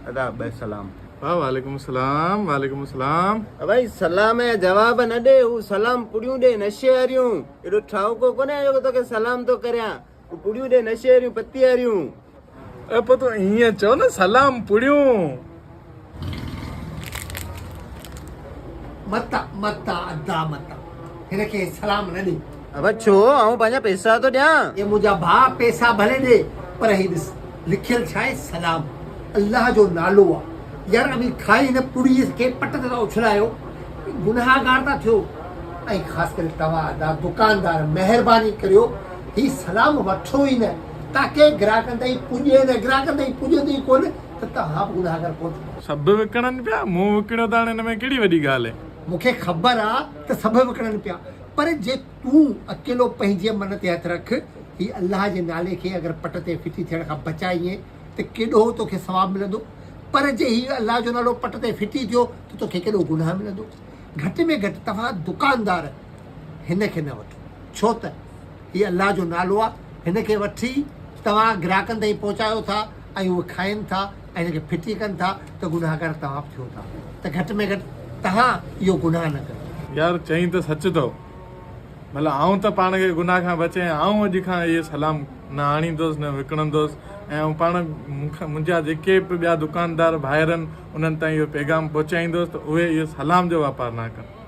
ادا ٻه سلام. ڀاء وعليڪم السلام وعليڪم السلام. ڀائي سلام جا جواب نه ڏي هو سلام پڙيون ڏي نشي واريون ايڏو ٺاهوڪو ڪونهي جيڪو توکي سلام ٿو ڪريان هو پڙيون ڏي نشي واريون پتي واريون. اي پوء تون ائين چئو نه سلام پڙيون. متا متا ادا متا هن کي سلام نه ڏي. ابا ڇو آئون پنهنجا پيسا ٿو ڏيان. اي منهنجا ڀاء پيسا ڀلي ڏي پر هي ڏس لکيل ڇا آهي سلام الله جو نالو آ يار اوهين کائي هن پڙي کي پٽ تي ٿا اڇلايو گناهگار ٿا ٿيو ۽ خاص ڪري توهان ادا دڪاندار مهرباني ڪريو هي سلام وٺو ئي نه تاڪه گراهڪن تائين پڄي نه گراهڪن تائين پڄندو ئي ڪونه ته توهان به گناهگار ڪونه ٿيندؤ. سڀ وڪڻن پيا مون وڪڻيو ته هاڻي ان ۾ ڪهڙي وڏي ڳالهه. مون کي خبر آ ته سڀ وڪڻن پيا پر جي تون اڪيلو پنهنجي من تي هٿ رک، هي الله جي نالي کي اگر پٽ تي ڦٽي ٿيڻ کان بچائينء ته ڪيڏو توکي ثواب ملندو، پر جي هي الله جو نالو پٽ تي ڦٽي ٿيو ته توکي ڪيڏو گناهه ملندو. گهٽ ۾ گهٽ توهان دڪاندار هن کي نه وٺو، ڇو ته هي الله جو نالو آهي، هن کي وٺي توهان گراهڪن تائين پهچايو ٿا ۽ اهي کائن ٿا ۽ هن کي ڦٽي ڪن ٿا ته گناهگار توهان به ٿيو ٿا ته گهٽ ۾ گهٽ توهان اهو گناهه نه ڪريو. يار چئين ته سچ ٿو. ڀلا آئون ته پاڻ کي گناهه کان بچايان، آئون اڄ کان اهي سلام نه آڻيندس نه وڪڻندس ۽ آئون پاڻ مون کان منهنجا جيڪي به ٻيا دڪاندار ڀائر آهن انهن تائين اهو پيغام پهچائيندس ته اهي اهو سلام جو واپار نه ڪن.